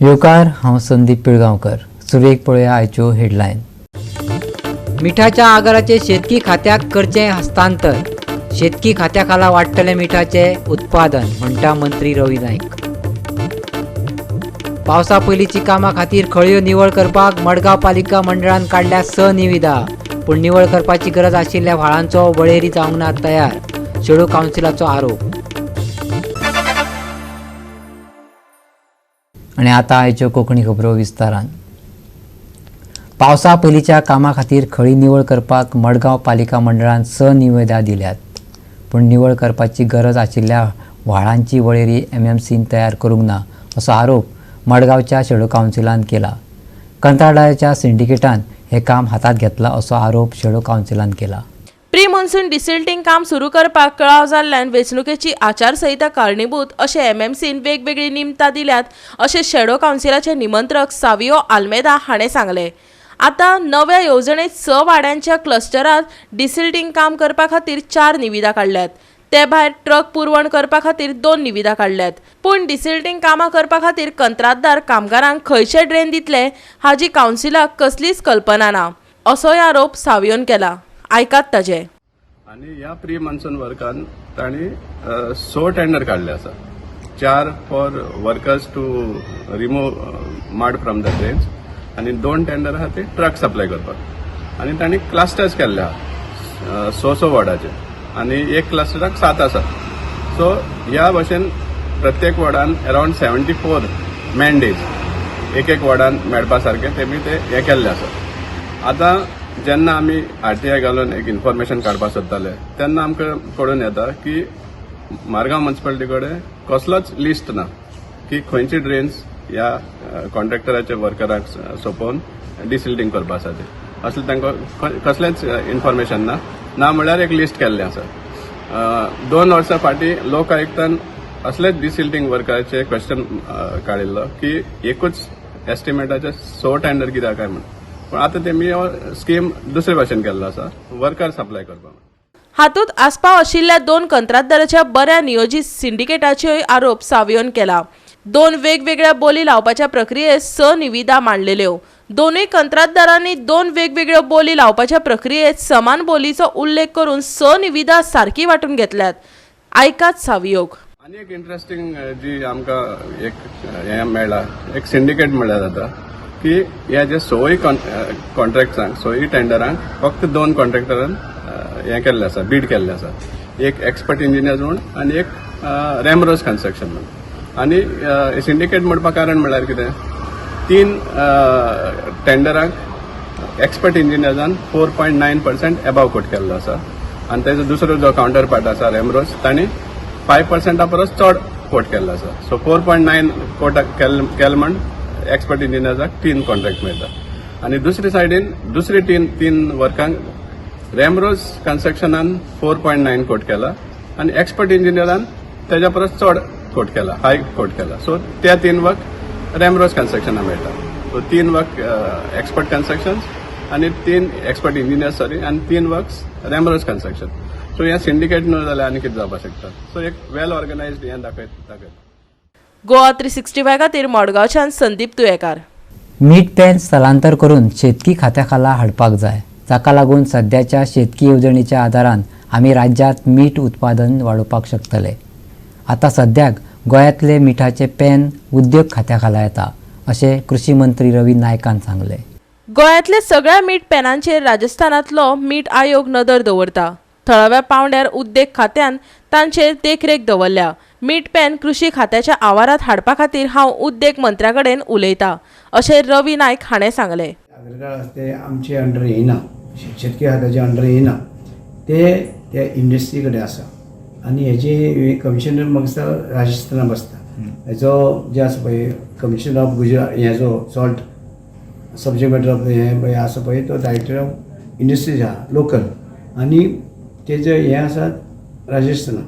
येवकार, हांव संदीप पिळगांवकर. सुरवेक पळोवया आयच्यो हेडलायन. मिठाच्या आगाराचे शेतकी खात्याक करचें हस्तांतर. शेतकी खात्या खाला वाडटलें मिठाचें उत्पादन, म्हणटा मंत्री रवी नायक. पावसा पयलींची कामां खातीर खळयो निवळ करपाक मडगांव पालिका मंडळान काडल्या 6 निविदा. पूण निवळ करपाची गरज आशिल्ल्या व्हाळांचो वळेरी जावंक ना तयार, शेडो कावन्सिलाचो आरोप. आनी आतां आयच्यो कोंकणी खबरो विस्तारान. पावसा पयलींच्या कामा खातीर खळी निवळ करपाक मडगांव पालिका मंडळान 6 निविदा दिल्यात. पूण निवळ करपाची गरज आशिल्ल्या व्हाळांची वळेरी एमएमसीन तयार करूंक ना, असो आरोप मडगांवच्या शेडो कावन्सिलान केला. कंत्राटदाराच्या सिंडिकेटान हें काम हातांत घेतलां, असो आरोप शेडो कावन्सिलान केला. प्री मॉन्सून डिसिल्टींग काम सुरू करपाक कळाव जाल्ल्यान वेंचणुकेची आचारसंहिता कारणीभूत अशें एमएमसीन वेगवेगळीं निमतां दिल्यात, अशें शेडो कावन्सिलाचे निमंत्रक सावियो आल्मेदा हाणें सांगलें. आतां नव्या येवजणेंत 6 वाड्यांच्या क्लस्टरांत डिसिल्टींग काम करपा खातीर 4 निविदा काडल्यात. ते भायर ट्रक पुरवण करपा खातीर 2 निविदा काडल्यात. पूण डिसिल्टींग कामां करपा खातीर कंत्राटदार कामगारांक खंयचे ड्रेन दितले हाजी कावन्सिलाक कसलीच कल्पना ना, असोय आरोप सावियोन केला. आयकात ताजे. आनी ह्या प्री मॉन्सून वर्कान तांणी 6 टेंडर काडले आसा. 4 for workers to remove mud from the drains आनी 2 टेंडर आहा ते ट्रक सप्लाय करपाक. आनी तांणी क्लस्टर्स केल्ले आहा 6 वॉर्डाचे आनी एक क्लस्टराक 7 आसा. सो ह्या भशेन प्रत्येक वॉर्डान अरावंड 74 मॅन डेज एक एक वॉर्डान मेळपा सारकें तेमी ते हें केल्लें आसा. आतां जेन्ना आमी आरटीआय घालून एक इन्फॉर्मेशन काडपाक सोदताले तेन्ना आमकां कळून येता की मारगांव म्युन्सिपालिटी कडेन कसलोच लिस्ट ना की खंयची ड्रेन्स ह्या कॉन्ट्रॅक्टराच्या वर्कराक सोंपोवन डिसिल्टींग करपा आसा ते. असलें तांकां कसलेंच इन्फॉर्मेशन ना. ना म्हणल्यार एक लिस्ट केल्लें आसा. 2 वर्सां फाटीं लोक आयुक्तान असलेच डिसिल्टींग वर्कराचे क्वेश्चन काडिल्लो की एकूच एस्टिमेटाचे 6 टेंडर कित्याक काय म्हूण. पूण आतां तेमी हो स्कीम दुसरे भाशेन केल्लो आसा, वर्कर सप्लाय करपाक. हातूंत आस्पाव आशिल्ल्या 2 कंत्राटदाराच्या बऱ्या नियोजीत सिंडिकेटाचेय आरोप सावियोन केला. 2 वेगवेगळ्या बोली लावपाच्या प्रक्रियेत 6 निविदा मांडलेल्यो. दोनूय कंत्राटदारांनी 2 वेगवेगळ्यो बोली लावपाच्या प्रक्रियेत समान बोलीचो उल्लेख करून 6 निविदा सारकी वांटून घेतल्यात. आयकात सावियोग. आनी एक इंट्रस्टींग जी आमकां एक हें मेळ्ळा, एक सिंडिकेट म्हळ्यार जाता की ह्या जे 6 कॉन्ट्रॅक्ट्सांक, 6 टेंडरांक फक्त 2 कॉन्ट्रॅक्टरान हें केल्लें आसा, बीड केल्लें आसा. एक एक्सपर्ट इंजिनियर्स म्हूण आनी एक रॅमरोज कन्स्ट्रक्शन म्हूण. आनी सिंडिकेट म्हणपाक कारण म्हळ्यार कितें, 3 टेंडरांक एक्सपर्ट इंजिनियर्सान 4.9% एबाव कोट केल्लो आसा आनी तेजो दुसरो जो कावंटर पार्ट आसा रॅमरोज, तांणी 5% परस चड कोट केल्लो आसा. सो 4.9 कोट केल म्हण एक्सपर्ट इंजिनियर्साक 3 कॉन्ट्रॅक्ट मेळटा. आनी दुसरे सायडीन दुसरे 3 वर्कांक रॅमरोज कन्स्ट्रक्शनान 4.9 कोट केला आनी एक्सपर्ट इंजिनियरान तेज्या परस चड कोट केला, हाय कोट केला. सो त्या 3 वर्क रॅमरोज कन्स्ट्रक्शनाक मेळटा. सो 3 वर्क एक्सपर्ट कन्स्ट्रक्शन आनी 3 एक्सपर्ट इंजिनियर सॉरी आनी 3 वर्क्स रॅमरोज कन्स्ट्रक्शन. सो हें सिंडिकेट न्हू जाल्यार आनी कितें जावपाक शकता. सो एक वेल ऑर्गनायज्ड हें दाखयता. गोवा 365 खातीर मडगांवच्यान संदीप तुयेकार. मीठ पॅन स्थलांतर करून शेतकी खात्या खाला हाडपाक जाय, जाका लागून सद्याच्या शेतकी येवजणेच्या आदारान आमी राज्यांत मीठ उत्पादन वाडोवपाक शकतले. आतां सद्याक गोंयांतले मिठाचे पॅन उद्योग खात्या खाला येता, अशें कृषी मंत्री रवी नायकान सांगलें. गोंयांतल्या सगळ्या मीठ पॅनांचेर राजस्थानांतलो मीठ आयोग नदर दवरता. थळाव्या पावंड्यार उद्देग खात्यान तांचेर देखरेख दवरल्या. मीठ पॅन कृषी खात्याच्या आवारांत हाडपा खातीर हांव उद्देग मंत्र्या कडेन उलयतां, अशें रवी नायक हाणें सांगलें. आग्रिकल्चर आसा ते आमचे अंडर येयना, शेतकी खात्याच्या अंडर येयना, ते त्या इंडस्ट्री कडेन आसा. आनी हेजे कमिशनर म्हाका दिसता राजस्थाना बसता. हेजो जे आसा पळय कमिशनर ऑफ गुजरात, हेजो सॉल्ट सब्जेक्ट मॅटर ऑफ हें पळय आसा पळय, तो डायरेक्टर ऑफ इंडस्ट्रीज आहा लोकल. आनी तेजें हें आसा राजस्थाना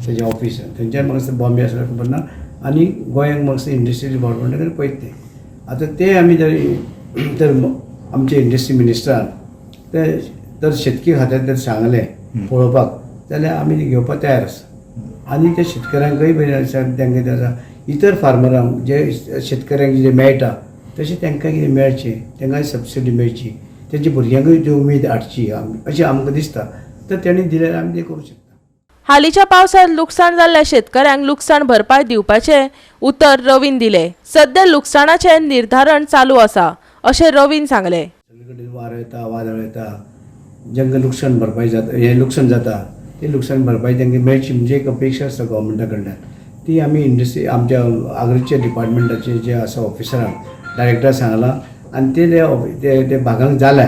तेजें ऑफीस, थंयच्यान म्हाका दिसता बॉम्बे आसा खबर ना. आनी गोंयांक म्हाका दिसता इंडस्ट्री डिपार्टमेंटा कडेन पळयता तें. आतां तें आमी जर तर आमचे इंडस्ट्री मिनिस्टरान ते जर शेतकी खात्यान जर सांगलें पळोवपाक जाल्यार आमी घेवपाक तयार आसा. आनी त्या शेतकऱ्यांकय बरें आसा, तांकां कितें आसा इतर फार्मरांक जे शेतकऱ्यांक कितें मेळटा तशें तांकां कितें मेळचें, तांकां सबसिडी मेळची, तेंच्या भुरग्यांकूय ती उमेद हाडची अशें आमकां दिसता. तर तेणी दिल्यार आमी तें करूं शकता. हालींच्या पावसांत लुकसाण जाल्ल्या शेतकऱ्यांक लुकसाण भरपाय दिवपाचें उतर रवीन दिलें. सध्या लुकसाणाचें निर्धारण चालू आसा अशें रवीन सांगलें. सगळे कडेन वारो येता, वादळ येता, जांकां लुकसाण भरपाय जाता, हें लुकसाण जाता, ती लुकसाण भरपाय तांकां मेळची म्हणजे एक अपेक्षा आसता गव्हर्मेंटा कडल्यान. ती आमी इंडस्ट्री आमच्या आग्रीच्या डिपार्टमेंटाचे जे आसा ऑफिसरांक डायरेक्टर सांगलां आनी ते ते भागांक जाल्या.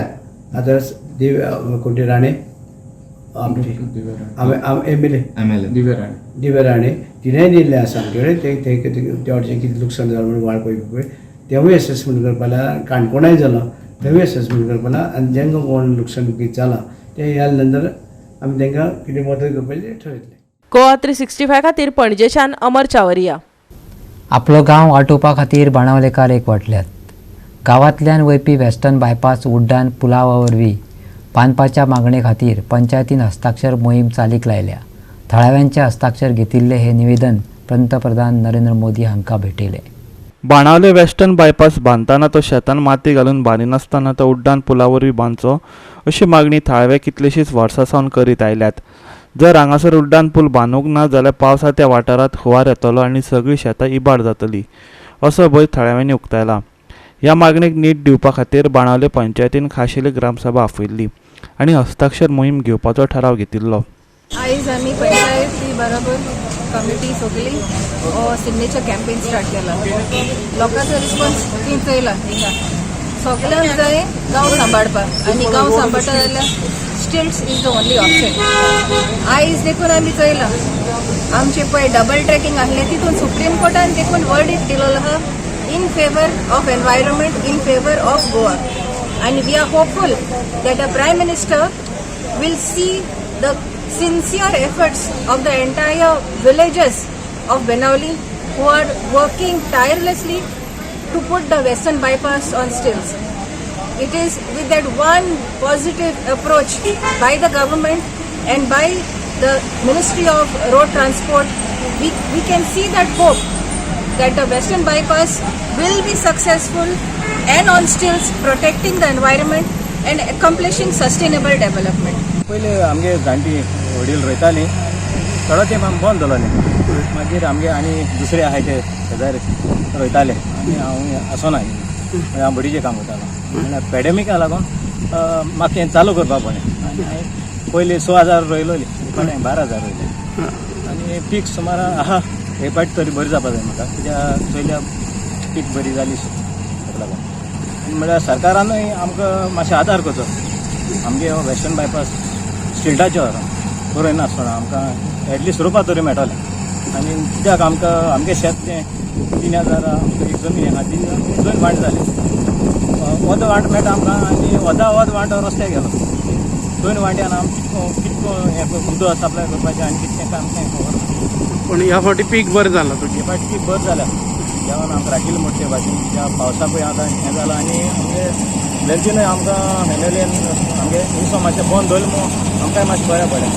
आतां कोटी राणे आमची M L A Divya Rane तिणेंय दिल्लें आसा आमचे कडेन. ते ते वाटेचें कितें लुकसाण जालां म्हणून वाळपय बिळपय तेवूय एसेसमेंट करपा लागला. काणकोणाय जालां तेवूय एसेसमेंट करपा लागला. आनी जांकां कोण लुकसाण कितें जालां तें ह्या नंतर आमी तांकां कितें मदत करपाचें ठरयतलें. गोवा 365 खातीर पणजेच्यान अमर चावरिया. आपलो गांव आटोवपा खातीर बाणावलेकार एक वाटल्यात. गांवांतल्यान वयपी वेस्टर्न बायपास उड्डाण पुला वरवीं बांदपाच्या मागणे खातीर पंचायतीन हस्ताक्षर मोहीम चालीक लायल्या. थळाव्यांचे हस्ताक्षर घेतिल्ले हे निवेदन पंतप्रधान नरेंद्र मोदी हांकां भेटयलें. बाणावले वेस्टर्न बायपास बांदतना तो शेतान माती घालून बांदिनासतना तो उड्डाण पुला वरवीं बांदचो अशी मागणी थळावे कितलेशींच वर्सां सावन करीत आयल्यात. जर हांगासर उड्डाण पूल बांदूंक ना जाल्यार पावसांत त्या वाठारांत हुंवार येतलो आनी सगळीं शेतां इबाड जातली असो भंय थळाव्यांनी उक्तायला. ह्या मागणेक नीट दिवपा खातीर बाणावले पंचायतीन खाशेली ग्रामसभा आपयल्ली आनी हस्ताक्षर मोहीम घेवपाचो ठराव घेतिल्लो. आयज आमी पंचायती बरोबर कमिटी सगळी सिग्नेचर कॅम्पेन स्टार्ट केला. लोकांचो रिस्पॉन्स तुवें चोयला, सगळ्यांक जाय गांव सांबाळपाक आनी गांव सांबाळटा जाल्यार stilts is the only option. आयज देखून आमी चोयला आमचे पळय डबल ट्रॅकिंग आहलें तितून सुप्रीम कोर्टान देखून वर्डिक्ट दिलेलो आहा in favour of environment, in favour of Goa. आनी we are hopeful that a prime minister will see the sincere efforts of the entire villagers of Benaulim who are working tirelessly to put the Western Bypass on stilts. It is with that one positive approach by the government and by the Ministry of Road Transport, we can see that hope that the Western Bypass will be successful and on stilts, protecting the environment and accomplishing sustainable development. पयले आमगे जाणटी वडील रोयताली, थोडो तेंप आमी बंद दवरलें. मागीर आमगे आनी दुसरे आहाय ते शेजारी रोयताले आनी हांव आसना, हांव बडीचें काम करतालो. म्हणल्यार पेडेमिका लागून म्हाका हें चालू करपा पडलें. आनी हांवें पयलीं 6,000 रोयलोली, पण हांवें 12,000 रोयले आनी पीक सुमार आहा. हे फावट तरी बरी जावपा जाय म्हाका, कित्याक चोयल्या पीक बरी जाली ताका लागून. आनी म्हणल्यार सरकारानूय आमकां मातशें आदार करचो. आमगे हो वेस्टर्न बायपास स्टिल्टाचेर रोयनासतना आमकां एटलिस्ट रोवपा तरी मेळटलें. आनी कित्याक आमकां आमगे शेत तें 3,000 आमकां एक जमीन आहा, ती दोन वांट जाली. अर्द वांट मेळटा आमकां आनी अर्दा अर्द वांटो रस्त्याक गेलो. दोन वांट्यान आम कितको हें उदक सप्लाय करपाचें आनी कितकें काम तें खबर ना. पण ह्या फावटी पीक बरें जालां तुजें? हे फावटी पीक बरें जालें, देवान आमकां राखील मोठे भाशेन. कित्याक पावसाकूय आतां हें जालां आनी आमगे बेलचीनूय आमकां एम एल एन आमगे विसो मातशें बंद दवरलें म्हूण आमकांय मातशें बरें पडलें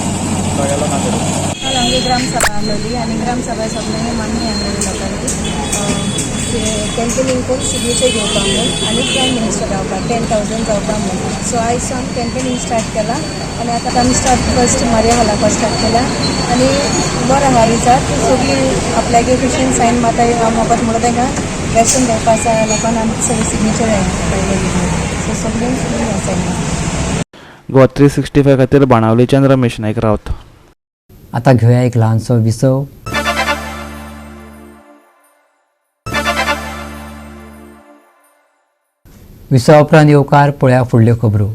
सगळ्या लोकांक तरी. काल आमगे ग्रामसभा आसलेली आनी ग्रामसभा सगळ्यांनी मागणी आणलेली लोकांची कॅम्पेनिंग करून सिग्नेचर घेवपा म्हणून आनी प्रायम मिनिस्टर जावपाक 10,000 जावपा म्हणून. सो आयज सावन कॅम्पेनिंग स्टार्ट केला आनी आतां आमी स्टार्ट फर्स्ट मारिया हॉलाक स्टार्ट केला आनी बरो आहा रिजल्ट. सगळीं आपल्यागे भशेन सायन मारता मोगत म्हणून तांकां वेस्टर्न बायपासा लोकांक आमी सगळीं सिग्नेचर पळयलेली. सो सगळीं सगळीं सायन मारता. गोवा 365 खातीर बाणावलेच्यान रमेश नायक रावत. आता घेवया एक ल्हानसो विसव. विसवा उपरांत येवकार. पळया फुडल्यो खबरो.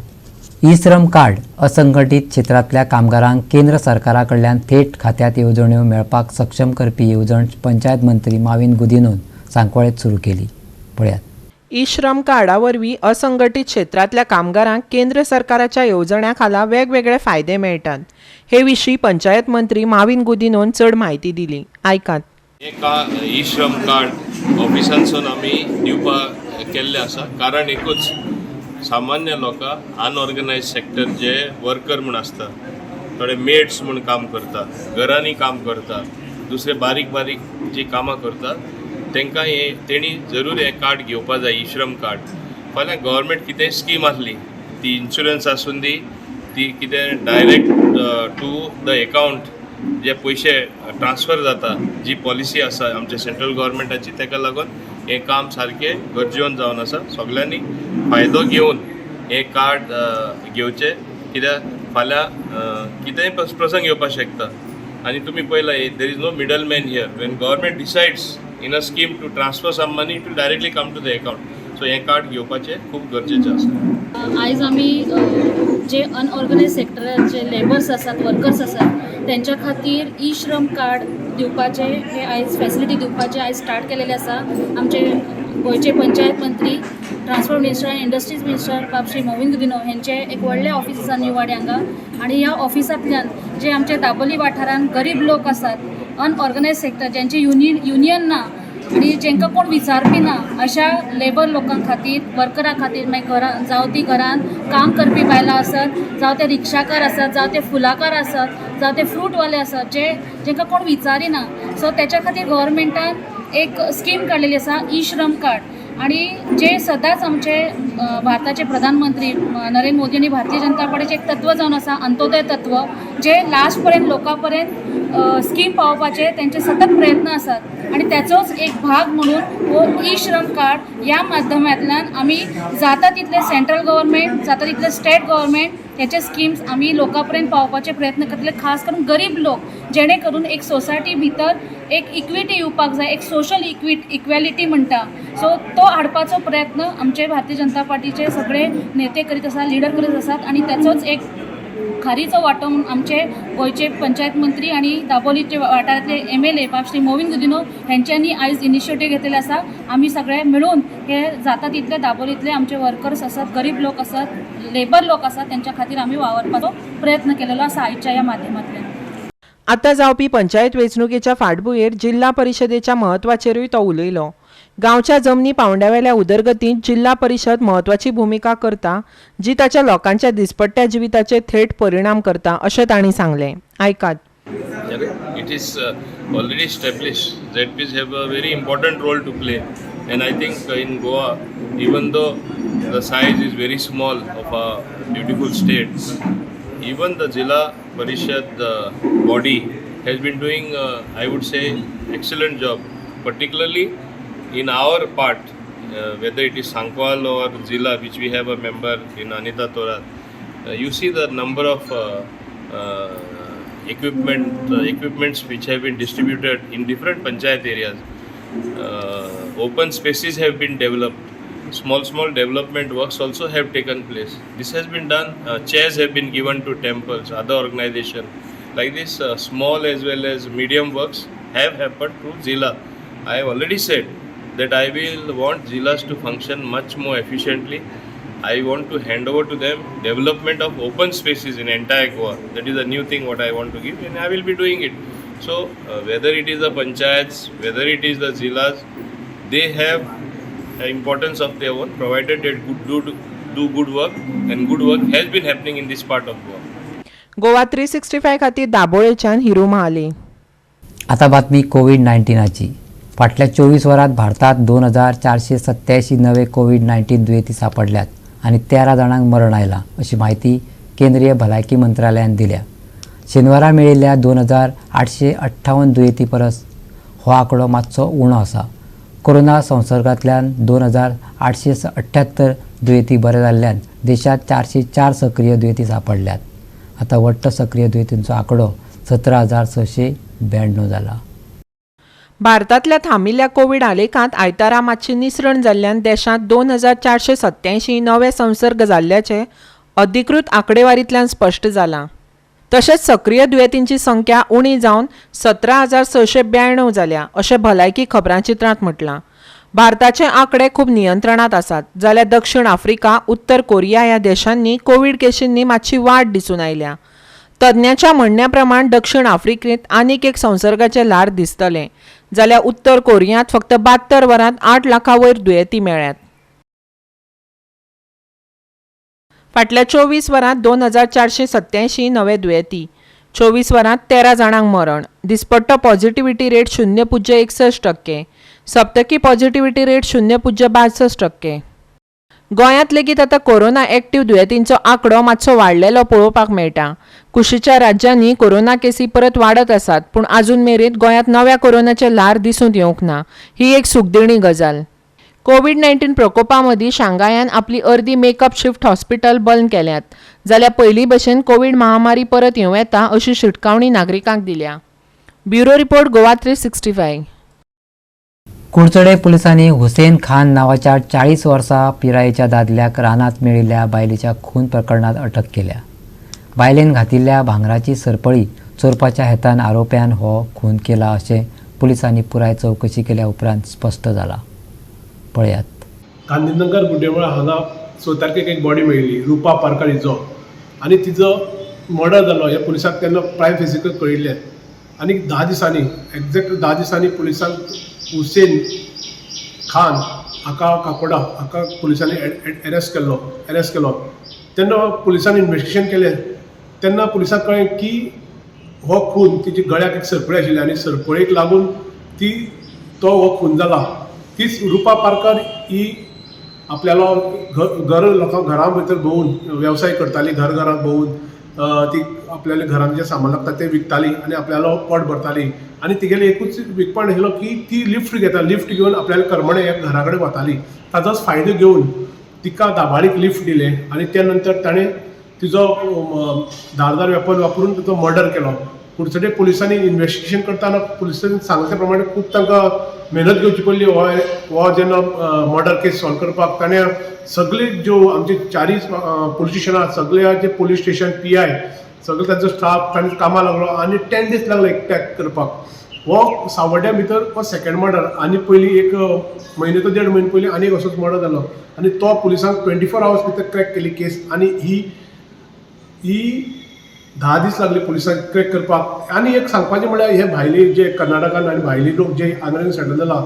ई श्रम कार्ड असंघटीत क्षेत्रांतल्या कामगारांक केंद्र सरकारा कडल्यान थेट खात्यांत येवजण्यो मेळपाक सक्षम करपी येवजण पंचायत मंत्री माविन गुदिनोन सांकवाळेत सुरू केली. पळयात. ई श्रम कार्डा वरवीं असंघटीत क्षेत्रांतल्या कामगारांक केंद्र सरकाराच्या येवजण्यां खाला वेगवेगळे फायदे मेळटात. हे विशीं पंचायत मंत्री माविन गुदिनोन चड म्हायती दिली, आयकात. हे का ई श्रम कार्ड ऑफिसांसून आमी दिवपाक केल्लें आसा. कारण एकूच, सामान्य लोकांक अनऑर्गनायज सेक्टर जे वर्कर म्हूण आसता, थोडे मेड्स म्हूण काम करता, घरांनी काम करता, दुसरे बारीक बारीक जी कामां करता. तांकां हें तेणी जरूर हें कार्ड घेवपा जाय, ई-श्रम कार्ड. फाल्यां गव्हर्मेंट कितेंय स्कीम आसली, ती इन्शुरन्स आसूं दी, ती कितें डायरेक्ट टू the account जे पयशे ट्रान्सफर जाता, जी पॉलिसी आसा आमच्या सेंट्रल गव्हर्मेंटाची, ताका लागून हें काम सारकें गरजेवन जावन आसा. सगल्यांनी फायदो घेवन हें कार्ड घेवचें, कित्याक फाल्यां कितेंय प्रसंग येवपाक शकता. आनी तुमी पळयला, there is no middle man here. When government decides in a scheme to transfer some money, it will directly come to the account. So हें कार्ड घेवपाचें खूब गरजेचें आसा. आयज आमी जे अनऑर्गनायज सेक्टराचे लेबर्स आसात, वर्कर्स आसात, तेंच्या खातीर ई श्रम कार्ड दिवपाचें हे आयज फॅसिलिटी दिवपाचें आयज स्टार्ट केलेलें आसा. आमचे गोंयचे पंचायत मंत्री, ट्रान्सपोर्ट मिनिस्टर आनी इंडस्ट्रीज मिनिस्टर बाब श्री मोविन गुदिन्हो हेंचें एक व्हडलें ऑफीस आसा न्यू वाडे हांगा आनी ह्या ऑफिसांतल्यान जे आमचे दाबोली वाठारांत गरीब लोक आसात, अनऑर्गनायज सेक्टर, ज्यांचे युनियन ना आनी जेंकां कोण विचारपी ना, अशा लेबर लोकां खातीर, वर्करा खातीर, मागीर घरान जावं ती घरान काम करपी बायलां आसत, जावं ते रिक्षाकार आसत, जावं ते फुलाकार आसत, जावं ते फ्रूटवाले आसत, जे जेंकां कोण विचारिना, सो तेच्या खातीर गव्हर्मेंटान एक स्कीम काडलेली आसा, ई श्रम कार्ड. आनी जे सदांच आमचे भारताचे प्रधानमंत्री नरेंद्र मोदी आनी भारतीय जनता पार्टीचें एक तत्व जावन आसा अंत्योदय तत्व, जे लास्ट पर्यंत लोकां पर्यंत स्कीम पावोवपाचे तेंचे सतत प्रयत्न आसात. आनी त्याचोच एक भाग म्हणून हो ई श्रम कार्ड ह्या माध्यमांतल्यान आमी जाता तितले सेंट्रल गव्हर्मेंट, जाता तितले स्टेट गव्हर्मेंट हेचे स्किम्स आमी लोकां पर्यंत पावोवपाचे प्रयत्न करतले, खास करून गरीब लोक, जेणे करून एक सोसायटी भितर एक इक्विटी येवपाक जाय, एक सोशल इक्वेलिटी म्हणटा, सो तो हाडपाचो प्रयत्न आमचे भारतीय जनता पार्टीचे सगळे नेते करीत आसात, लिडर करीत आसात. आनी त्याचोच एक खारीचो वांटो म्हणून आमचे गोंयचे पंचायत मंत्री आनी दाबोलीचे वाठारांतले एमएलए बाब श्री मोविन गुदिन्हो हेंच्यांनी आयज इनिशिएटीव घेतलेले आसा. आमी सगळे मिळून हे जाता तितले दाबोलींतले आमचे वर्कर्स आसात, गरीब लोक आसात, लेबर लोक आसात, तेंच्या खातीर आमी वावरपाचो प्रयत्न केलेलो आसा आयच्या ह्या माध्यमांतल्यान. आतां जावपी पंचायत वेंचणुकेच्या फाटभुंयेर जिल्हा परिशदेच्या म्हत्वाचेरूय तो उलयलो. गांवच्या जमनी पावंड्यावेल्या उदरगतींत जिल्हा परिशद म्हत्वाची भुमिका करता, जी ताच्या लोकांच्या दिसपट्ट्या जिविताचेर थेट परिणाम करता, अशें तांणी सांगलें. आयकात. It is already established. ZPs have a very important role to play, and I think in Goa, even though the size is very small of a beautiful state, even the Zilla Parishad body has been doing, I would say, excellent job, particularly in our part, whether it is Sankwal or Zilla, which we have a member in Anita Torat. You see the number of equipments which have been distributed in different panchayat areas. Open spaces have been developed. Small small development works also have taken place. This has been done. Chairs have been given to temples, other organization. Like this, small as well as medium works have happened through Zilla. I have already said that I will want Zillas to function much more efficiently. I want to hand over to them development of open spaces in entire Goa. That is a new thing what I want to give, and I will be doing it. So, whether it is the panchayats, whether it is the zillas, they have importance of their own, provided they do good work, and good work has been happening in this part of Goa. Goa 365 खातीर दाबोळेच्यान हिरू महाले. आता बातमी Covid 19ची. फाटल्या 24 वरांत भारतात 2487 नवे Covid 19 दुयेंती सापडल्यात आनी 13 जाणांक मरण आयलां, अशी म्हायती केंद्रीय भलायकी मंत्रालयान दिल्या. शेनवारा मेळिल्ल्या 2858 दुयेंती परस हो आंकडो मातसो उणो आसा. कोरोना संसर्गांतल्यान 2878 दुयेंती बरे जाल्ल्यान देशांत 404 सक्रीय दुयेंती सापडल्यात. आतां वट्ट सक्रीय दुयेंतींचो आंकडो 17,692 जाला. भारतांतल्या थांबिल्ल्या कोवीड आलेखांत आयतारा मातशी निसरण जाल्ल्यान देशांत 2487 नवे संसर्ग जाल्ल्याचे अधिकृत आंकडेवारींतल्यान स्पश्ट जालां. तशेंच सक्रीय दुयेंतींची संख्या उणी जावन 17,692 जाल्या, अशें भलायकी खबरांचित्रांत म्हटलां. भारताचे आंकडे खूब नियंत्रणांत आसात, जाल्यार दक्षिण आफ्रिका, उत्तर कोरिया ह्या देशांनी कोवीड केशींनी मातशी वाड दिसून आयल्या. तज्ञांच्या म्हणण्या प्रमाण दक्षिण आफ्रिकेंत आनीक एक संसर्गाचें ल्हार दिसतलें, जाल्यार उत्तर कोरियांत फक्त 72 वरांत 8 लाखां वयर दुयेंती मेळ्ळ्यात. फाटल्या 24 वरांत 2487 नवे दुयेंती, 24 वरांत 13 जाणांक मरण. दिसपट्टो पॉझिटिव्हिटी रेट 0.61%. सप्तकी पॉझिटिव्हिटी रेट 0.62%. गोंयांत लेगीत आतां कोरोना एक्टिव्ह दुयेंतींचो आंकडो मातसो वाडलेलो पळोवपाक मेळटा. कुशीच्या राज्यांनी कोरोना केसी परत वाडत आसात, पूण आजून मेरेन गोंयांत नव्या कोरोनाचे ल्हार दिसून येवंक ना. ही एक सुखदिणी गजाल. कोवीड-19 प्रकोपा मदीं शांघायान आपली अर्दी मेकअप शिफ्ट हॉस्पिटल बंद केल्यात, जाल्यार पयलीं भशेन कोवीड महामारी परत येवं येता अशी शिटकावणी नागरिकांक दिल्या. Bureau report, Goa 365. Curchorem पुलिसांनी हुसेन खान नांवाच्या 40 वर्सां पिरायेच्या दादल्याक रानांत मेळिल्ल्या बायलेच्या खून प्रकरणांत अटक केल्या. बायलेन घातिल्ल्या भांगराची सरपळी चोरपाच्या हेतान आरोप्यान हो खून केला अशें पुलिसांनी पुराय चवकशी केल्या उपरांत स्पश्ट जाला. पळयात. गांधीनगर गुड्डेमळ हांगा 6 तारखेक एक बॉडी मेळिल्ली रुपा पारकर हिचो आनी तिचो मर्डर जालो हें पुलिसांक तेन्ना प्रायम फेसिकल कळिल्लें. आनी 10 दिसांनी एक्झॅक्ट 10 दिसांनी पुलिसांक हुसेन खान हाका काकोडा हाका पुलिसांनी अरेस्ट केलो. तेन्ना पुलिसांनी इन्वेस्टिगेशन केलें तेन्ना पुलिसांक कळ्ळें की हो खून तिच्या गळ्याक एक सरपळी आशिल्ली आनी सरपळेक लागून ती तो हो खून जाला. तीच रुपा पारकर ही आपल्यालो घर लोकां घरां भितर भोंवून वेवसाय करताली, घर घरांत भोंवून ती आपल्याले घरांत जें सामान लागता तें विकताली आनी आपल्यालो पोट भरताली. आनी तिगेलें एकूच विकपण आशिल्लो की ती लिफ्ट घेता, लिफ्ट घेवन आपल्याले करमणे ह्या घरा कडेन वताली. ताजोच फायदो घेवन तिका दाबाळीक लिफ्ट दिलें आनी त्या नंतर ताणें तिजो धारदार वेपन वापरून तिचो मर्डर केलो. कुडचडे पुलिसांनी इन्वेस्टिगेशन करतना पुलिसांनी सांगले प्रमाणे खूब तांकां मेहनत घेवची पडली. हो जेन्ना मर्डर केस सॉल्व करपाक ताणें सगळे ज्यो आमचे 4 पुलीस स्टेशनां सगळे जे पुलीस स्टेशन PI सगळे तांचो स्टाफ तांणी कामाक लागलो आनी 10 दीस लागले एकट्याक करपाक. हो सावड्ड्या भितर हो सेकंड मर्डर आनी पयलीं 1 म्हयनो तो 1.5 म्हयने पयलीं आनी एक असोच मर्डर जालो आनी तो पुलिसांक 24 आवर्स भितर क्रॅक केली केस आनी ही 10 दीस लागले पुलिसांक क्रॅक करपाक. आनी एक सांगपाचें म्हळ्यार हे भायले जे कर्नाटकान आनी भायले लोक जे आंध्रान सेटल जाला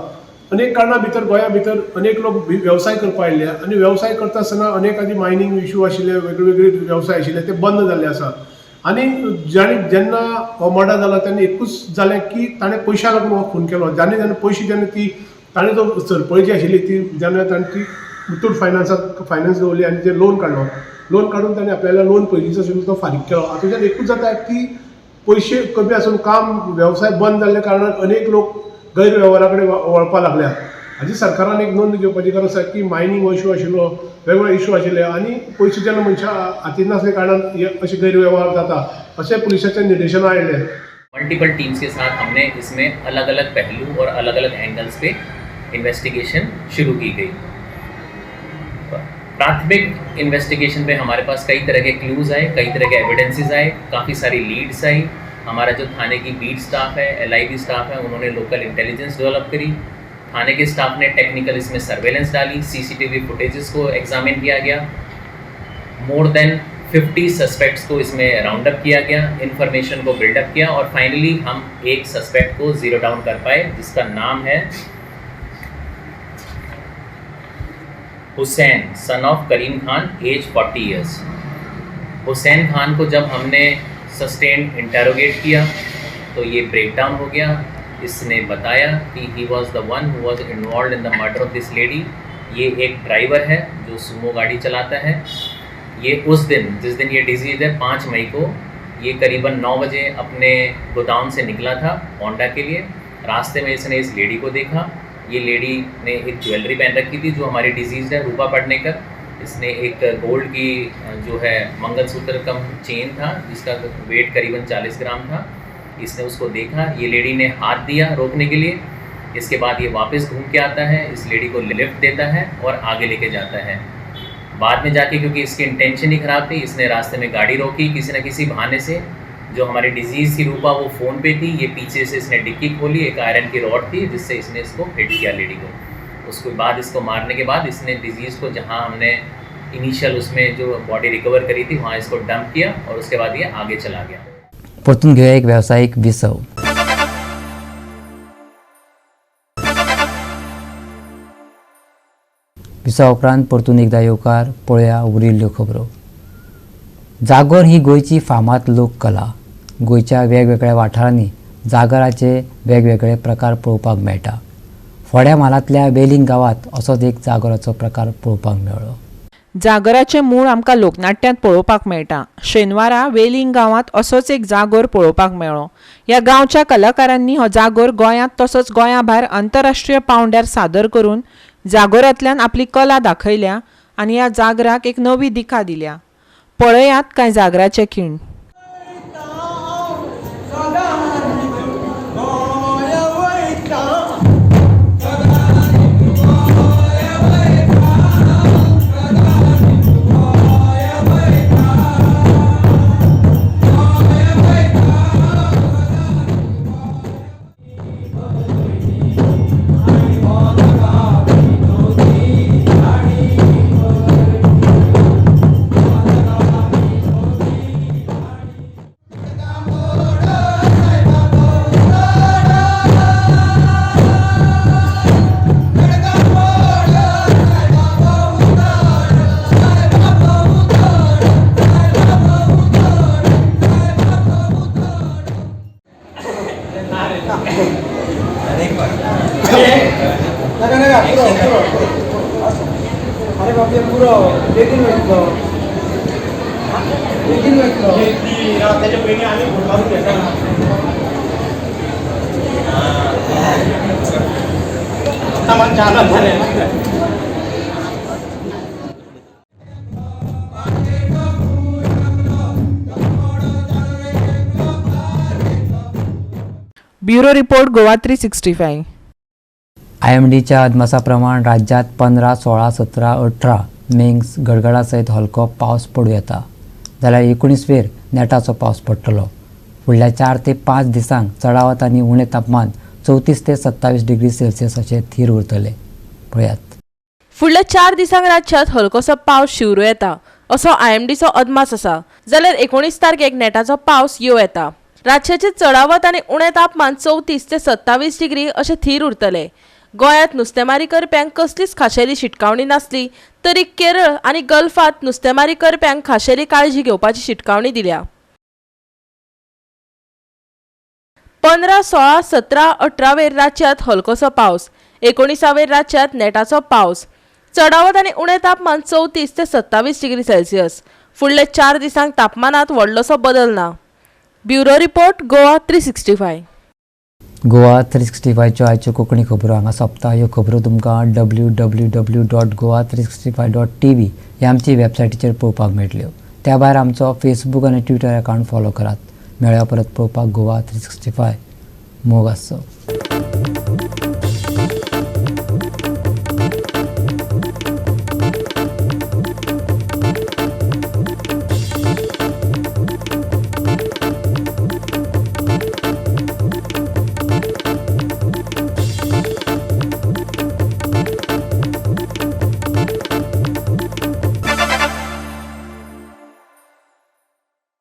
अनेक कारणां भितर गोंया भितर अनेक लोक वेवसाय करपाक आयिल्ले आनी वेवसाय करता आसतना अनेक मायनींग इशू आशिल्ले, वेगळे वेवसाय आशिल्ले ते बंद जाल्ले आसा. आनी जेन्ना हो मर्डर जाला तेन्ना एकूच जालें की ताणें पयशां लागून हो खून केलो. जाणें जेन्ना पयशे जेन्ना ती ताणें जो सरपळी जी आशिल्ली ती जेन्ना ताणें ती मुथूट फायनान्साक फायनान्स दवरली आनी जे लोन काडलो, लोन काडून ताणें आपल्याला लोन पयलींचो आशिल्लो तो फारीक केलो. हातूंतल्यान एकूच जाता की पयशे कमी आसून काम वेवसाय बंद जाल्ल्या कारणान अनेक लोक गैरवेव्हारा कडेन वळपाक लागल्या. हाजी सरकारान एक नोंद घेवपाची गरज आसा की मायनींग हो इशू आशिल्लो, वेगवेगळे इशू आशिल्ले आनी पयशे जेन्ना मनशां हातीन नासल्या कारणान हे अशे गैरवेव्हार जाता अशें पुलिसाच्या निर्देशना आयिल्लें. मल्टीपल टीम्स के साथ हमने इसमें अलग अलग पहलू और अलग अलग एंगल्स पे इन्वेस्टिगेशन शुरू की गई. प्राथमिक इन्वेस्टिगेशन पे हमारे पास कई तरह के क्लूज़ आए, कई तरह के एविडेंसेस आए, काफ़ी सारी लीड्स आई. हमारा जो थाने की बीट स्टाफ है, LIB staff है, उन्होंने लोकल इंटेलिजेंस डेवलप करी. थाने के स्टाफ ने टेक्निकल इसमें सर्वेलेंस डाली, CCTV footages को एग्जामिन किया गया. मोर देन 50 सस्पेक्ट्स को इसमें राउंड अप किया गया, इन्फॉर्मेशन को बिल्डअप किया और फाइनली हम एक सस्पेक्ट को ज़ीरो डाउन कर पाए जिसका नाम है Hussain son of Karim Khan, age 40 years. Hussain Khan को जब हमने सस्टेन इंटेरोगेट किया तो ये ब्रेकडाउन हो गया. इसने बताया कि he was the one who was involve in the murder of this lady. ये एक ड्राइवर है जो सुमो गाड़ी चलाता है. ये उस दिन, जिस दिन ये डिजीज़ है, 5 मई को, ये करीबन 9 बजे अपने गोदाम से निकला था होंडा के लिए. रास्ते में इसने इस लेडी को देखा. ये लेडी ने एक ज्वेलरी पहन रखी थी जो हमारी डिजीज़ है, रूपा पडनेकर. इसने एक गोल्ड की जो है मंगलसूत्र कम चेन था जिसका वेट करीबन 40 ग्राम था. इसने उसको देखा, ये लेडी ने हाथ दिया रोकने के लिए. इसके बाद ये वापस घूम के आता है, इस लेडी को लिफ्ट देता है और आगे लेके जाता है. बाद में जाके, क्योंकि इसकी इंटेंशन ही ख़राब थी, इसने रास्ते में गाड़ी रोकी किसी न किसी बहाने से. जो हमारी डिजीज़ थी रूपा, वो फ़ोन पे थी. ये पीछे से इसने डिक्की खोली, एक आयरन की रॉड थी जिससे इसने इसको हिट किया लेडी को. उसके बाद इसको मारने के बाद इसने डिजीज़ को, जहाँ हमने इनिशियल उसमें जो बॉडी रिकवर करी थी, वहाँ इसको डंप किया और उसके बाद ये आगे चला गया. परतून घेऊया एक व्यावसायिक विसव. विसवा उपरांत परतून एकदा येवकार. पळोवया उरिल्ल्यो खबरो. जागोर ही गोंयची फामाद लोककला. गोंयच्या वेगवेगळ्या वाठारांनी जागराचे वेगवेगळे प्रकार पळोवपाक मेळटा. फोड्या म्हालांतल्या वेलिंग गांवांत असोच एक जागराचो प्रकार पळोवपाक मेळ्ळो. जागराचें मूळ आमकां लोकनाट्यांत पळोवपाक मेळटा. शेनवारा वेलिंग गांवांत असोच एक जागोर पळोवपाक मेळ्ळो. ह्या गांवच्या कलाकारांनी हो जागोर गोंयांत तसोच गोंया भायर आंतरराष्ट्रीय पावंड्यार सादर करून जागोरांतल्यान आपली कला दाखयल्या आनी ह्या जागराक एक नवी दिका दिल्या. पळयात कांय जागराचे खीण. Bureau report Goa 365. आयएमडीच्या अदमासा प्रमाण राज्यांत 15, 16, 17, 18 मेंक गडगडा सयत हलको पावस पडूं येता, जाल्यार 19 वेर नेटाचो पावस पडटलो. फुडल्या 4 ते 5 दिसांक चडावत आनी उणें तापमान 34 ते 27 डिग्री सेल्सियस अशें थीर उरतलें. पळयात. फुडल्या 4 दिसांक राज्यांत हलकोसो पावस शिवरूं येता असो आयएमडीचो अदमास आसा, जाल्यार 19 तारखेक नेटाचो पावस येवं येता. राज्याचें चडावत आनी उणें तापमान 34 ते 27 डिग्री अशें थीर उरतलें. गोंयांत नुस्तेमारी करप्यांक कसलीच खाशेली शिटकावणी नासली तरी केरळ आनी गल्फांत नुस्तेमारी करप्यांक खाशेली काळजी घेवपाची शिटकावणी दिल्या. 15, 16, 17, 18 वेर राज्यांत हलकोसो पावस, 19 वेर राज्यांत नेटाचो पावस. चडावत आनी उणें तापमान 34 ते 27 डिग्री सेल्सियस. फुडल्या 4 दिसांक तापमानांत व्हडलोसो बदल ना. Bureau report Goa 365. Goa 365च्यो आयच्यो कोंकणी खबरो हांगा सोंपता. ह्यो खबरो तुमकां www.goa365.tv ह्या आमची वेबसायटीचेर पळोवपाक मेळटल्यो. त्या भायर आमचो फेसबूक आनी ट्विटर अकावंट फॉलो करात. मेळ्या परत पळोवपाक गोवा 365. मोग आसचो.